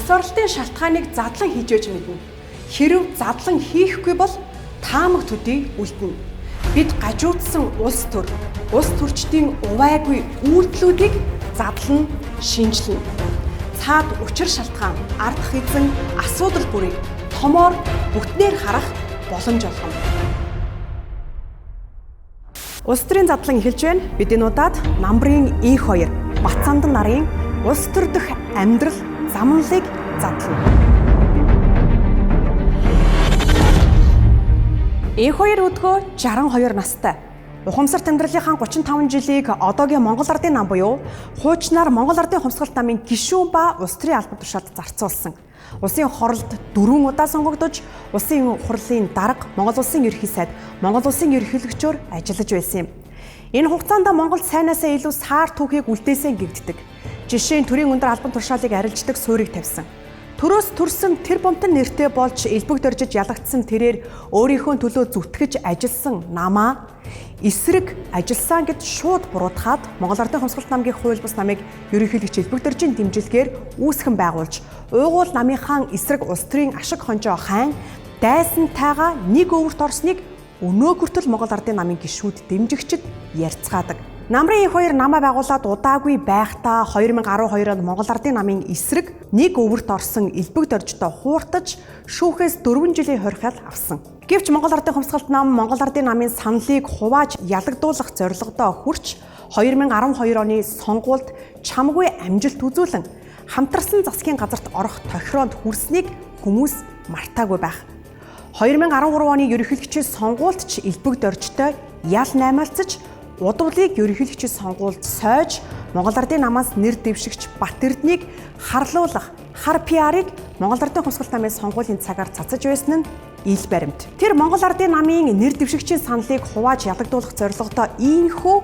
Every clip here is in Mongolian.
Нас оролтын шалтгааныг задлан хийж мэднэ. Хэрв задлан хийхгүй бол таамаг төдий үлдэнэ. Бид гажуудсан улс төр, улс төрчдийн увайгүй үйлдэлүүдийг задлан шинжилнэ. Цаад учир шалтгаан, ардх эзэн асуудал бүрийг томоор бүтнээр харах боломж олгоно. Улс төрийн задлан эхэлж байна. Бид энэ удаад Намбрын инх хоёр Батсандан нарын улс төр дэх амьдрал замналыг задлана. Инх хоёр өдгөө 62 настай. Ухамсарт амьдралынхаа 35 жилийг одоогийн Монгол Ардын нам буюу хуучнаар Монгол Ардын хувьсгалт намын гишүүн ба улс төрийн албан тушаалд зарцуулсан. Улсын хорлолд 4 удаа сонгогдож, улсын хурлын дарга, Монгол улсын ерөнхий сайд, Монгол улсын ерөнхийлөгчөөр ажиллаж байсан юм. Энэ хугацаанд Монголд сайнаасаа илүү саар түүхийг үлдээсэн гэгддэг. Жишээ нь төрийн өндөр албан тушаалыг арилждаг суурийг тавьсан. Төрөөс төрсөн тэр бумтан нэртэй болж элбэг доржиж ялагдсан тэрээр өөрийнхөө төлөө зүтгэж ажилласан намаа эсрэг ажилласан гэд шууд буруутгаад Монгол Ардын хувьсгалт намгийн хууль бус намыг ерөнхийлөгч элбэг доржийн дэмжлэгээр үүсгэн байгуулж, уугуул намынхаа эсрэг улс төрийн ашиг хонжоо хайн дайсантайгаа нэг өвөрт орсныг өнөө хүртэл Монгол Ардын намын гишүүд дэмжигчид ярьцгаадаг. Намрын инх хоёр намаа байгуулад удаагүй байхдаа 2012 онд Монгол Ардын намын эсрэг нэг өвөрт орсон элбэг доржтой хууртаж шүүхээс 4 жилийн хорих авсан. Гэвч Монгол Ардын хувьсгалт нам Монгол Ардын намын саналыг хувааж ялагдуулах зорилгодоо хүрч 2012 оны сонгуульд чамгүй амжилт үзүүлэн хамтарсан засгийн газарт орох тохироонд хүрснийг хүмүүс мартаагүй байх. 2013 оны ерөнхийлөгчийн сонгуульд ч элбэг доржтой ял наймаалцаж удвалыг ерөнхийлөгчийн сонгуульд сойж Монгол Ардын намаас нэр дэвшигч Бат Эрднийг харлуулах хар PR-ыг Монгол Ардын хувьсгалт намын сонгуулийн цагаар цацаж байсан нь ил баримт. Тэр Монгол Ардын намын нэр дэвшигчийн саналыг хувааж ялагдуулах зорилгодоо ийхүү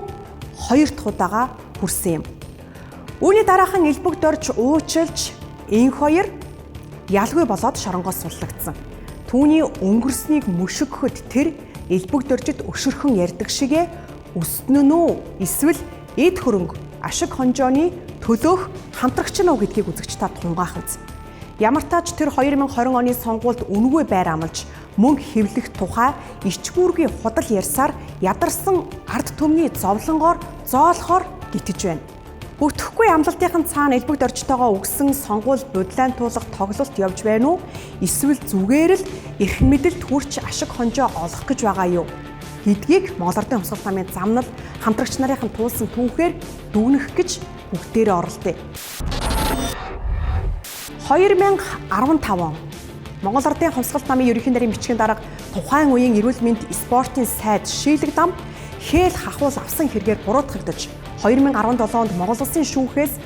хоёр дахь удаага хүрсэн юм. Үүний дараахан элбэг дорж уучилж инх хоёр ялгүй болоод шоронгоос суллагдсан. Түүний өнгөрснийг мөшгөхөд тэр элбэг доржид өшөрхөн ярьдаг шигэ өснө нүү эсвэл эд хөрөнгө ашиг хонжооны төлөөх хамтрагч нь уу гэдгийг үзэгч та тунгаах үз. Ямар тач тэр 2020 оны сонгуульд үнэгүй байр амлаж мөнгө хэвлэх тухай ичгүүргийн худал ярьсаар ядарсан ард түмний зовлонгоор зоолохоор гитэж байна. Бүтэхгүй амлалтын цаана элбэг доржтойгоо өгсөн сонгуул будлаан туулах тоглолт явж байна уу? Эсвэл зүгээр л эрх мэдэлд хүрч ашиг хонжоо олох гэж байгаа юу? Гэдгийг Монгол Ардын хувьсгалт намын замнал хамтрагч нарын туулсан түүхээр дүгнэх гэж бүгдээрээ оролдъё. 2015 он Монгол Ардын хувьсгалт намын ерөнхий нарийн бичгийн дарга тухайн үеийн эрүүл мэнд спортын сайд Шийлэг дам хээл хахуул авсан хэрэгээр буруутгагдаж 2017 онд Монгол Улсын шүүхээс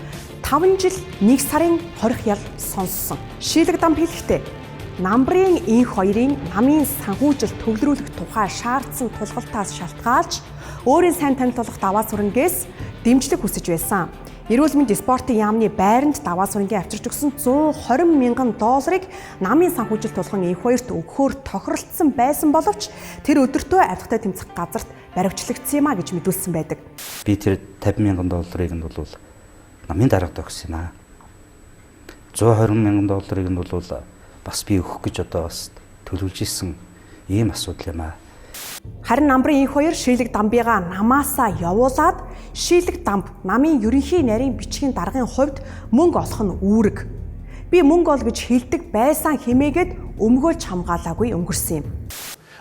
5 жил 1 сарын хорих ял сонссон. Шийлэг дам хэлэхдээ Намбрын инх хоёрын намын санхүүжилт төвлөрүүлэх тухай шаардсан тулгалтаас шалтгаалж өөрийн сайн танил болох даваа сүрэнгээс дэмжлэг хүсэж байсан. Эрүүл мэнд спортын яамны байранд даваа сүрэнгийн авчирч өгсөн 120 мянган долларыг намын санхүүжилт тулган инх хоёрт өгөхөөр тохиролцсон байсан боловч тэр өдөртөө авилгатай тэмцэх газарт баривчлагдсан юм а гэж мэдүүлсэн байдаг. Би тэр 50 мянган долларыг нь бол намын даргад өгсөн юм аа. 120 мянган долларыг нь бол бас би өгөх гэж одоо бас төлөвлөж исэн ийм асуудал юм аа. Харин Намбрын инх хоёр Шийлэг дамбыгаа намаасаа явуулаад Шийлэг дамб намын ерөнхий нарийн бичгийн даргын хувьд мөнгө олох нь үүрэг. Би мөнгө ол гэж хэлдэг байсан хэмээгээд өмгөөлж хамгаалаагүй өнгөрсөн юм.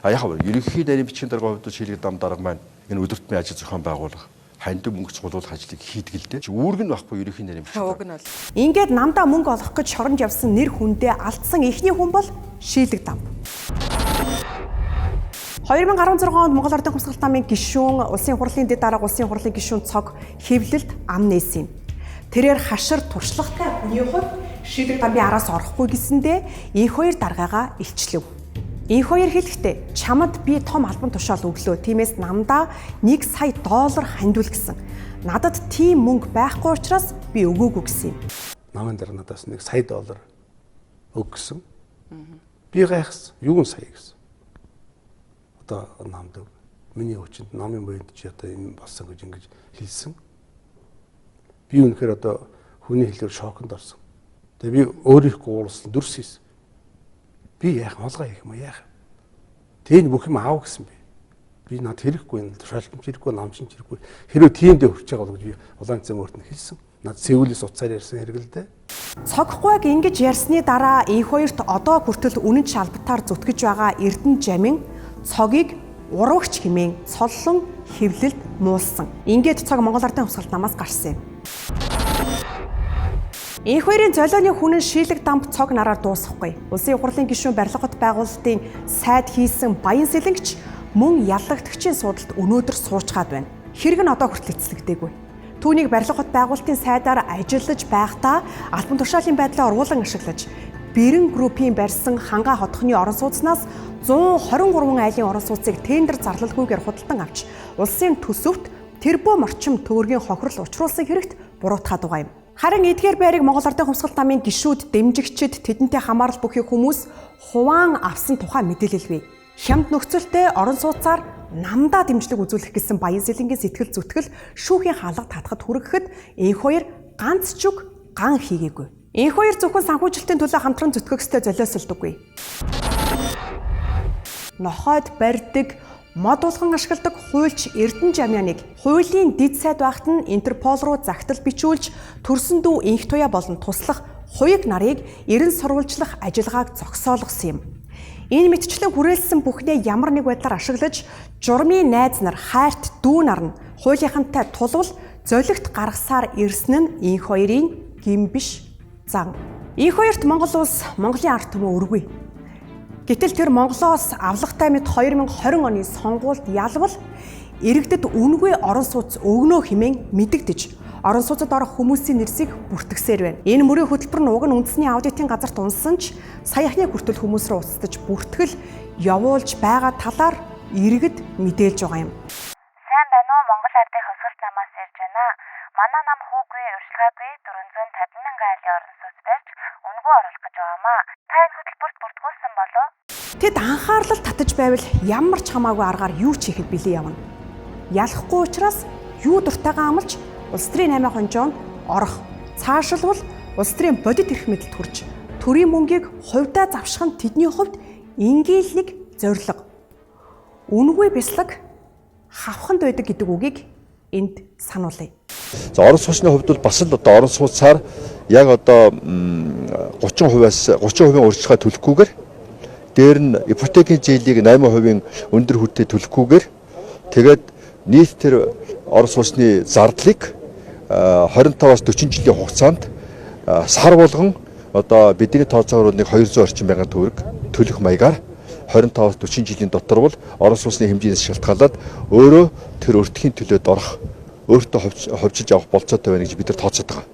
А яг ерөнхий нарийн бичгийн даргын хувьд Шийлэг дам дарга маань энэ өдөртмийн ажил зохион байгуулах хандив мөнгө цуглуулах ажлыг хийдэг л дээ. Үүрэг нь байхгүй ерөнхий нарийн бичгийн дарга. Уг нь бол. Ингээд намдаа мөнгө олох гэж шоронд явсан нэр хүндээ алдсан эхний хүн бол Шийлэг дам. 2016 онд Монгол Ардын хувьсгалт намын гишүүн, Улсын хурлын дэд дарга, Улсын хурлын гишүүн цог хэвлэлд ам нээсэн юм. Тэрээр хашир туршлагатай хүний хувьд Шийлэг дамын араас орохгүй гэсэндээ инх хоёр даргаагаа илчлэв. Инх хоёр хэлэхдээ чамд би том албан тушаал өглөө. Тиймээс намдаа 1 сая доллар хандвал гэсэн. Надад тийм мөнгө байхгүй учраас би өгөөгүй гэсэн юм. Намын дарга надаас 1 сая доллар өг гэсэн. Би гайхсан. Юу юм сая гэсэн. Одоо намд өг. Миний хүчинд намын буянд чи одоо юм болсон гэж ингэж хэлсэн. Би үнэхээр одоо хүний хэлээр шоконд орсон. Тэгээ би өөрийнхөө уурсан дүрс хийсэн. Би яах олгоо хийх юм яах юм. Тэгээ энэ бүх юм аав гэсэн би. Би над хэрэггүй, тушаалтан хэрэггүй, намчин хэрэггүй. Хэрвээ тиймдээ хүрч байгаа бол гэж би улаан цэм өөрт нь хэлсэн. Над Сеулээс утсаар ярьсан хэрэг л дээ. Цогхгүйг ингэж ярьсны дараа инх хоёрт одоо хүртэл үнэн шалбатаар зүтгэж байгаа Эрдэнэ Жамин цогийг урвагч хэмээн цоллон хэвлэлд муулсан. Ингээд цог Монгол Ардын хувьсгалт намаас гарсан юм. Инх хоёрын золионы хүнэн шийлэг дамп цог нараар дуусахгүй. Улсын хурлын гишүүн барилга хот байгуулалтын сайд хийсэн Баян Сэлэнгч мөн яллагдагчийн суудалд өнөөдөр суучгаад байна. Хэрэг нь одоо хүртэл эцлэгдээгүй. Түүнийг барилга хот байгуулалтын сайдаар ажиллаж байхдаа албан тушаалын байдлаа ургуулan ашиглаж Бэрэн группийн барьсан Хангаа хотхны орон сууцнаас 123 айлын орон сууцыг тендер зарлалгүйгээр худалдан авч улсын төсөвт тэрбум орчим төгрөгийн хохирол учруулсан хэрэгт буруутгаад байгаа юм. Харин эдгээр байрыг Монгол Ардын хувьсгалт намын гишүүд, дэмжигчид, тэдэнтэй хамаарал бүхий хүмүүс хуваан авсан тухай мэдээлэл бий. Хямд нөхцөлтэй орон сууцаар намдаа дэмжлэг үзүүлэх гэсэн Баян Сэлэнгийн сэтгэл зүтгэл шүүхийн хаалга татахад хүрэхэд инх хоёр ганц ч үг ган хийгээгүй. Инх хоёр зөвхөн санхүүжилтийн төлөө хамтран зүтгэх ёстой золиослдоггүй. Нохойд барьдаг, мод улган ашигладаг хуульч Эрдэнэ Жамьяныг хуулийн дэд сайд байхад нь Интерпол руу загтал бичүүлж төрсөн дүү Инх Туяа болон туслах хуйг нарыг эрен сурвалжлах ажиллагааг зогсоолгосон юм. Энэ мэтчлэн хүрээлсэн бүхнээ ямар нэг байдлаар ашиглаж журмын найз нар хайрт дүү нар нь хуулийнхантай тулвал золигт гаргасаар ирсэн нь инх хоёрын гин биш зан. Инх хоёрт Монгол улс Монголын ард түмэн өргүй. Гэтэл тэр Монголоос авлагатай мэт 2020 оны сонгуульд ялвал иргэдэд үнэгүй орон сууц өгнө хэмээн мэдэгдэж орон сууцад орох хүмүүсийн нэрсийг бүртгэсээр байна. Энэ мөрийн хөтөлбөр нь уг нь үндэсний аудитын газарт унсан ч саяхны хүртэл хүмүүс рүү уцтаж бүртгэл явуулж байгаа талаар иргэд мэдээлж байгаа юм. Сайн байна уу? Монгол Ардын хувьсгалт намаас ярьж байна. Манай нам хүүгүй, урьдчилгаагүй 450 мянган айлын орон сууц барьж үнэгүй оруулах гэж байгаамаа. Та энэ хөтөлбөрт бүртгүүлсэн болов? Тэд анхаарлал татаж байвал ямар ч хамаагүй аргаар юу ч хийхэд бэлэн явна. Ялахгүй учраас юу дуртайгаа амлж улс төрийн 8 хонжоонд орох. Цаашилбал улс төрийн бодит эрх мэдэлд хүрч төрийн мөнгийг хувьдаа завших нь тэдний хувьд энгийн л нэг зорилго. Үнэгүй бяцлаг хавханд байдаг гэдэг үгийг энд сануулъя. За орон сууцны хувьд бол бас л одоо орон сууцаар яг одоо 30%-аас 30% урьдчилгаа төлөхгүйгээр дээр нь ипотекийн зээлийг 8% өндөр хүртээ төлөхгүйгээр тэгээд нийт тэр орон сууцны зардлыг 25-аас 40 жилийн хугацаанд сар болгон одоо бидний тооцоогоор нэг 200 орчим мянган төгрөг төлөх маягаар 25-аас 40 жилийн дотор бол орон сууцны хэмжээнээс шалтгаалаад өөрөө тэр өртгийн төлөөд орох өөртөө ховчилж авах болцоотой байна гэж бид нар тооцоод байгаа.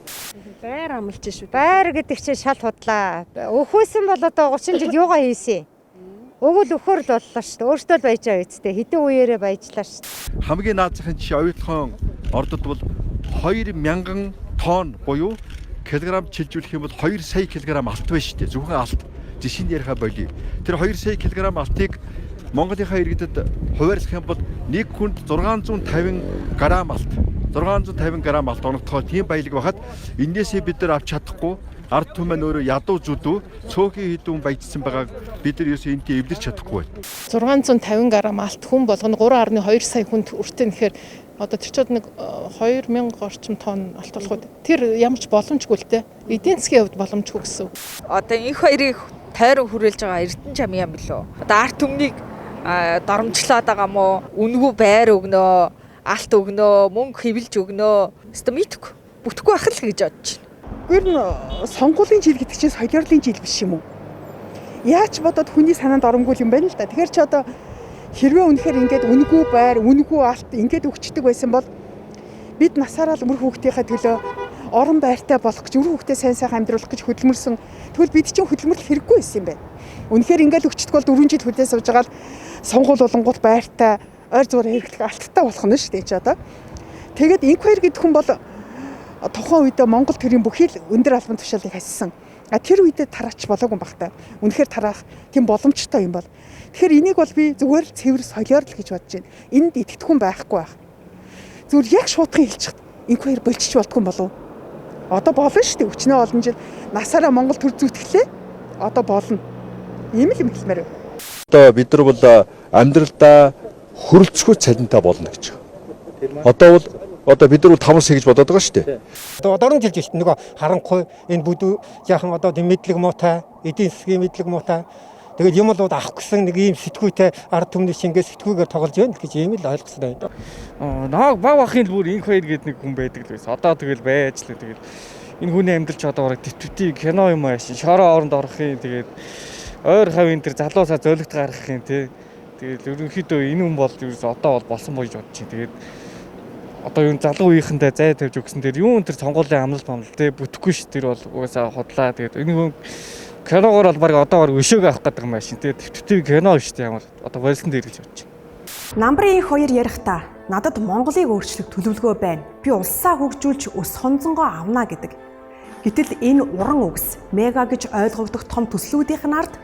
Байр амлж шүү. Байр гэдэг чинь шал худлаа. Өхөөсөн бол одоо 30 жил юугаа хийсэн? Өгөл өхөр л боллоо шүү дээ. Өөртөө л баяж байгаа үсттэй. Хэдэн үеэрээ баяжлаа шүү дээ. Хамгийн наад захын жишээ оюутлогын ордод бол 2000 тонн буюу килограмм чилжүүлэх юм бол 2 сая килограмм алт байна шүү дээ. Зөвхөн алт. Жишээнд яриха болио. Тэр 2 сая килограмм алтыг Монголынхаа иргэдэд хуваарлах юм бол нэг хүнд 650 грамм алт. 650 грамм алт оногдохоо тийм баялаг байхад энээсээ бид нар авч чадахгүй ард түмэн өөрөө ядуу зүдүү цөөхөн хэдүүн баяжсан байгааг бид нар ерөөсөө энэтэй эвлэрч чадахгүй байна. 650 грамм алт хүн болгоно 3.2 сая хүнд өртөн гэхээр одоо тэр чинь нэг 2000 орчим тонн алт болох үү. Тэр ямар ч боломжгүй л дээ. Эдийн засгийн хувьд боломжгүй гэсэн үг. Одоо инх хоёрыг тойрон хүрээлж байгаа Эрдэнэ Жамьян юм билүү? Одоо ард түмнийг доромжлоод байгаа мó? Үнэгүй байр өгнөө, алт өгнөө, мөнгө хэвлж өгнөө. Өстө мэдгүй. Бүтэхгүй байх л гэж бодож байна. Гэр нь сонгуулийн жил гэдэг чинь солиорлын жил биш юм уу? Яаж бодоод хүний санаанд оромгүй юм байна л да. Тэгэхээр чи одоо хэрвээ үнэхээр ингээд үнэгүй байр, үнэгүй алт ингээд өгчдөг байсан бол бид насаараа л үр хүүхдийнхээ төлөө орон байртай болох гэж, үр хүүхдээ сайн сайхан амьдруулах гэж хөдөлмөрсөн. Тэгвэл бид чинь хөдөлмөрлөх хэрэггүй байсан юм байна. Үнэхээр ингээд өгчдөг бол 4 жил хүлээ сууж байгаа л сонгуул болонгууд байртай, ойр зуур хэрэглэх алттай болох нь шүү дээ чи одоо. Тэгээд инквайр гэдэг хүн бол тухайн үедээ Монгол төрийн бүхий л өндөр албан тушаалыг хассан. А тэр үедээ тараач болоогүй юм баг та. Үнэхээр тараах тийм боломжтой юм бол. Тэгэхээр энийг бол би зүгээр л цэвэр солиор л гэж бодож байна. Энд итгэдэг хүн байхгүй байх. Зүгээр яг шуудхан хэлчихэд инквайр болчих болдгүй юм болов уу? Одоо болно шүү дээ. Өчнөө олон жил насаараа Монгол төр зүтгэлээ. Одоо болно. Ийм л юм хэлмээр. Одоо бид нар бол амьдралдаа хөрөлцөхөө цалинтай болно гэж. Одоо бол одоо бид нар бол 5 сая гэж бодоод байгаа шүү дээ. Одоо дөрвөн жил шүү дээ. Нөгөө харанхуй энэ бүдүү яхан одоо мэдлэг муутай, эдийн засгийн мэдлэг муутай. Тэгээд юм бол авах гэсэн нэг ийм сэтгүүтэй ард түмний шингээ сэтгүүгээр тоглож байна гэж ийм л ойлгосон байна. Нааг баг бахын л бүр инх хоёр гэдэг нэг хүн байдаг л байсан. Одоо тэгэл байж л тэгэл энэ хүний амьдрал ч одоо бараг төвтөтий кино юм ааш. Шороо оронд орох юм, тэгээд ойр хавийн тэр залуусаа золигт гаргах юм тий. Тэгээд ерөнхийдөө энэ хүн бол ерөөс одоо бол болсон болж бодчих. Тэгээд одоо юу залуу үеийнхэндээ зай тавьж өгсөн тэр юун тэр сонгуулийн амлалт мамлал тий бүтэхгүй ш, тэр бол угаасаа худлаа. Тэгээд энэ хүн киногоор бол баг одоо баг өшөөг авах гэдэг юм ааш. Тэгээд төвтөтий кино биш тий, ямар одоо болсон дээр гэж бодчих. Намбрын их хоёр ярихдаа надад Монголыг өөрчлөх төлөвлөгөө байна. Би улсаа хөгжүүлж өс хонзонгоо авна гэдэг. Гэтэл энэ уран үгс мега гэж ойлгогдох том төслүүдийнх нь ард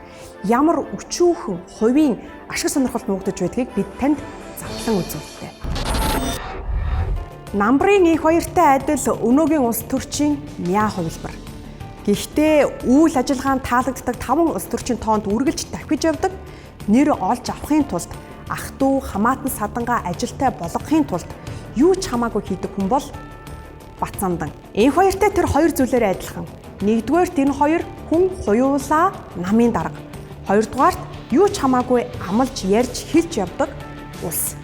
ямар өчүүхэн хувийн ашиг сонирхол нуугдаж байдгийг бид танд задлан үзүүллээ. Намбрын их хоёртай адил өнөөгийн улс төрчийн мяа хувилбар. Гэхдээ үйл ажиллагаанд таалагддаг 5 улс төрчийн тоонд үргэлж давхиж явдаг нэр олж авахын тулд ах トゥ хамаатан садангаа ажилтай болгохын тулд юу ч хамаагүй хийдэг хүн бол Батцандан. Энэ хоёртай тэр хоёр зүйлээр адилхан. Нэгдүгээрт энэ хоёр хүн хуйуулаа намын дарга. Хоёрдугаарт юу ч хамаагүй амлаж ярьж хэлж явдаг улс.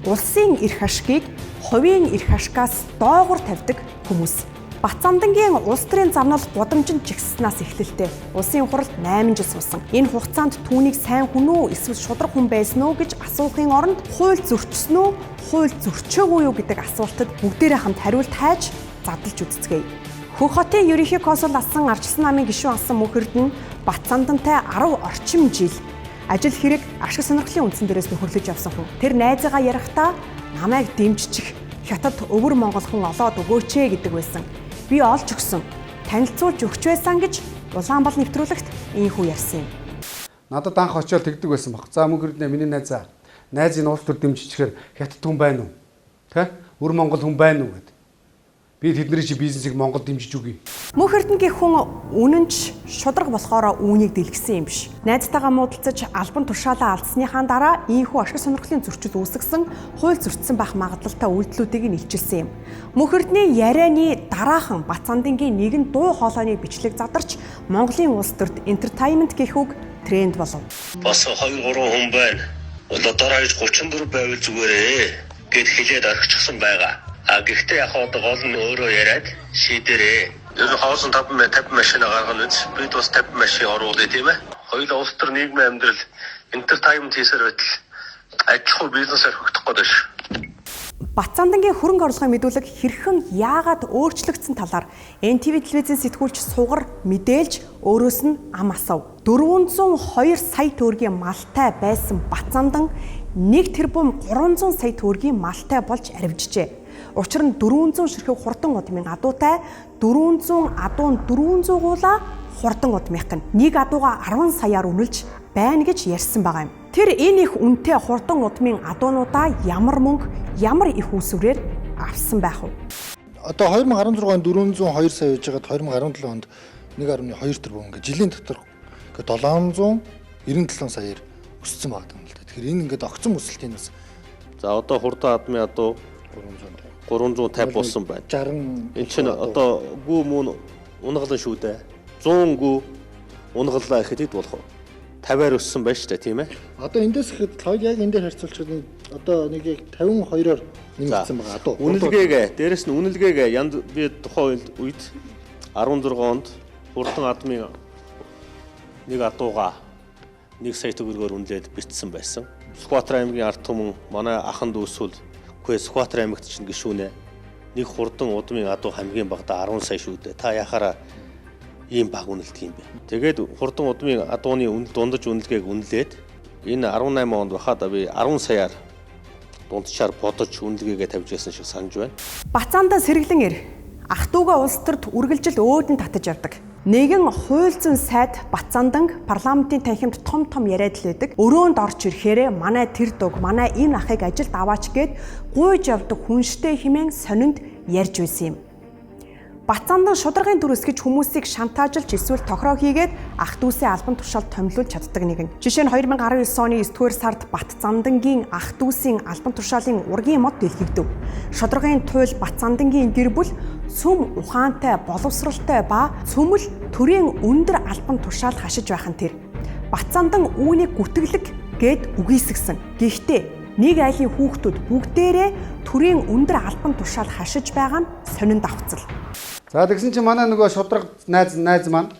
Улсын эрх ашгийг хувийн эрх ашгаас доогуур тавьдаг хүмүүс. Батцандангийн улс төрийн замнал гудамжинд жигсснаас эхлэлтэй. Улсын хуралд 8 жил суусан. Энэ хугацаанд түүнийг сайн хүн үү эсвэл шударга хүн байсан уу гэж асуухын оронд хууль зөрчсөн үү, хууль зөрчөөгүй юу гэдэг асуултад бүгдээрээ хамт хариулт хайж задлж үзцгээе. Хөх хотын ерөнхий консул асан Арчилсан намын гишүүн асан Мөнх Эрдэнэ Батцандантай 10 орчим жил ажил хэрэг ашиг сонирхлын үндсэн дээрээс нөхөрлөж явсан хүн. Тэр найзыгаа ярихдаа намайг дэмжчих хятад өвөр монгол хүн олоод өгөөч ээ гэдэг байсан. Би олж өгсөн, танилцуулж өгч байсан гэж Улаанбал нэвтрүүлэгт ийхүү ярьсан юм. Надад анх очиод тэгдэг байсан баг. За Мөнх Эрдэнэ миний найзаа. Найзын улс төр дэмжчихээр хятад хүн байна уу? Тэ? Өр монгол хүн байна уу гэд. Би тэдний чи бизнесийг Монгол дэмжиж өгье. Мөнх Эрдэнэ гэх хүн үнэн ч шударга болохоор үүнийг дэлгэсэн юм биш. Найзтайгаа муудалцаж албан тушаалаа алдсныхаа дараа ийхүү ашиг сонирхлын зөрчил үүсгэсэн, хууль зөрчсөн байх магадлалтай үйлдэлүүдийг нь илчилсэн юм. Мөнх Эрдэнийн ярианы дараахан Батцандангийн нэгэн дуу хоолойны бичлэг задарч Монголын улс төрд entertainment гэх үг тренд болов. Бас 2 3 хүн байна. Улаадаар хаяж 34 байвал зүгээрээ гэд хэлээд орхичихсан байгаа. А гэхдээ яг одоо гол нь өөрөө яриад шийдэрээ. Ер нь хоосон 50 машина гаргана үз. Бид бас 50 машин оруулъя тийм ээ. Хоёул улс төр нийгмийн амьдрал entertainment хийсээр байтал ажиллах уу бизнес орхигдох гээд байна. Батцандангийн хөрөнгө оруулахын мэдүүлэг хэрхэн яагаад өөрчлөгдсөн талаар NTV телевизийн сэтгүүлч Сугар мэдээлж өөрөөс нь ам асуув. 402 сая төгрөгийн малтай байсан Батцандан 1 тэрбум 300 сая төгрөгийн малтай болж аривжжээ. Учир нь 400 ширхэг хурдан удмын адуутай 400 адуун 400 гуулаа хурдан удмынх нь нэг адууга 10 саяар үнэлж байна гэж ярьсан байгаа юм. Тэр энэ их үнэтэй хурдан удмын адуунуудаа ямар мөнгө, ямар их үүсвэрээр авсан байх вэ? Одоо 2016 онд 402 сая байж байгаад 2017 онд 1.2 тэрбум ингээд жилийн дотор ингээд 797 саяар өссөн байгаа юм л да. Тэгэхээр энэ ингээд огцон өсөлт энэ бас. За одоо хурдан адмын адуу 350 болсон байна. 60 энэ чинь одоо гүү мөн унгалан шүү дээ. 100 гүү унгаллаа гэхэд хэд болох вэ? 50-аар өссөн байна шүү дээ, тийм ээ. Одоо эндээс ихэд хоёр яг энэ дээр харьцуулчихад нэг одоо нэг яг 52-оор нэмэгдсэн байгаа адуу. Үнэлгээгээ, дээрэс нь үнэлгээгээ янд би тухайн үед 16 онд хурдан адмын нэг адууга 1 сая төгрөгөөр үнэлээд бичсэн байсан. Сүхбаатар аймгийн ард түмэн манай ахан дүүсүүл үгүй Сүхбаатар аймагт чинь гишүүнэ. Нэг хурдан удмын адуу хамгийн багадаа 10 сая шүү дээ. Та яхаараа ийм баг үнэлдэг юм бэ? Тэгээд хурдан удмын адууны үнэл дундаж үнэлгээг үнэлээд энэ 18 онд бахад би 10 саяар дунджаар бодож үнэлгээгээ тавьж байсан шиг санаж байна. Батцаандан сэргэлэн ир ах トゥ угаа улс төрд үргэлжил өөдөн татаж явдаг. Нэгэн хууль зүйн сайд Батцанданг парламентын танхимд том том яриад л байдаг. Өрөөнд орж ирэхээрээ манай тэр дуг, манай энэ ахыг ажилд аваач гээд гуйж явдаг хүнштэй хэмээн сонинд ярьж байсан юм. Бат Зандан шударгын төр өсгөж хүмүүсийг шантаажлж эсвэл тохироо хийгээд ах дүүсээ албан тушаалд томилуулж чаддаг нэгэн. Жишээ нь 2019 оны 9-р сард Бат Зандангийн ах дүүсийн албан тушаалын ургийн мод дэлгэгдэв. Шударгын туйл Бат Зандангийн гэр бүл цөм ухаантай, боловсралтай ба цөмөл төрийн өндөр албан тушаал хашиж байх нь тэр. Бат Зандан үүнийг гүтгэлэг гэд үгүйсгсэн. Гэхдээ нэг айлын хүүхдүүд бүгдээрээ төрийн өндөр албан тушаал хашиж байгаа нь сонин давхцал. За тэгсэн чинь манай нөгөө шудраг найз маань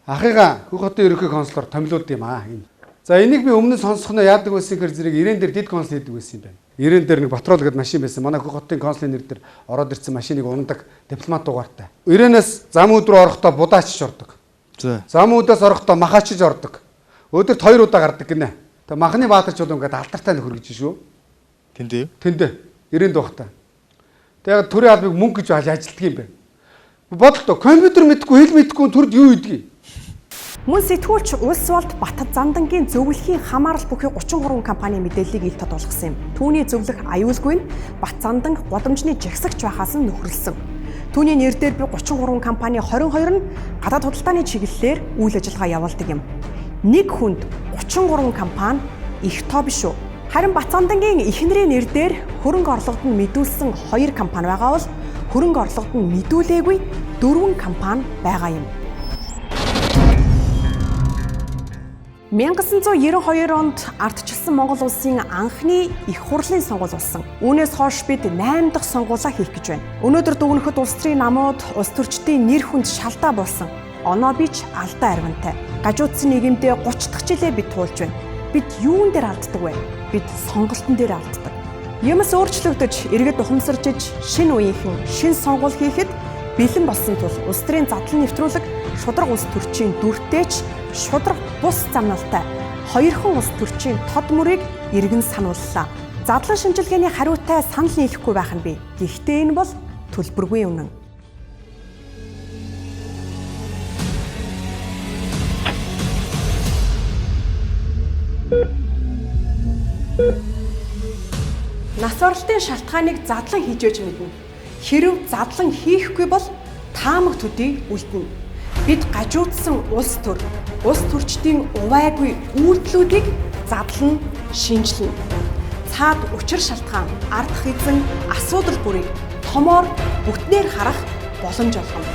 ахыгаа Хөх хотын ерөнхий консулоор томилуулд юм аа энэ. За энийг би өмнө нь сонсохноо яадаг байсан гэхээр зэрэг ирээн дээр дэд консул хийдэг байсан юм байна. Ирээн дээр нэг патрол гэдэг машин байсан. Манай Хөх хотын консулын нэр дээр ороод ирсэн машиныг ундаг дипломат дугаартай. Ирээнээс зам үүд рүү орохдоо будаачж ордог. За. Зам үүдээс орохдоо махаачж ордог. Өдөрт 2 удаа гардаг гинэ. Тэг махны баатарч бол ингээд алдартай нөхөр гэж шүү. Тэндээ. Тэндээ. Ирээн дуухтай. Тэгээд төрийн албыг мөнгө гэж ажилтдаг юм байна. Бодлоо компьютер мэдгүй, хэл мэдгүй төрд юу идгийг. Мөн сэтгүүлч улс болд Бат Зандангийн зөвлөхийн хамаарал бүхий 33 компанийн мэдээллийг ил тод болгосон юм. Түүний зөвлөх аюулгүй нь Бат Зандан гудамжны жагсагч байхаас нь нөхөрлсөн. Түүний нэр дээр би 33 компани 22 нь гадаад худалдааны чиглэлээр үйл ажиллагаа явуулдаг юм. Нэг хүнд 33 компани их тоо биш үү? Харин Бат Зандангийн эхнэрийн нэр дээр хөрөнгө орлогод нь мэдүүлсэн 2 компани байгаа бол хөрөнгө орлогод нь мэдүүлээгүй 4 компани байгаа юм. 1992 онд ардчилсан Монгол улсын анхны их хурлын сонгуул болсон. Үүнээс хойш бид 8 дахь сонгуулаа хийх гэж байна. Өнөөдөр дүгнэхэд улс төрийн намууд улс төрчдийн нэр хүнд шалдаа болсон. Оноо бич алдаа арвантай. Гажуудсан нийгэмдээ 30 дахь жилээ бид туулж байна. Бид юун дээр алддаг вэ? Бид сонголтон дээр алддаг. Юмс өөрчлөгдөж, иргэд ухамсаржиж, шинэ үеийнхэн шин сонгуул хийхэд бэлэн болсон тул улс төрийн задлан нэвтрүүлэг шударга улс төрчийн дүртэйч шударга бус замналтай хоёрхан улс төрчийн тод мөрийг иргэн санууллаа. Задлан шинжилгээний хариутай санал нийлэхгүй байх нь бий. Гэхдээ энэ бол төлбөргүй үнэн. Нас оролтын шалтгааныг задлан хийж өж мэднэ. Хэрв задлан хийхгүй бол таамаг төдий үлдэнэ. Бид гажуудсан улс төр, улс төрчдийн увайгүй үйлдэлүүдийг задлан шинжилнэ. Цаад учир шалтгаан, ардх эзэн асуудал бүрийг томоор бүтнээр харах боломж олгоно.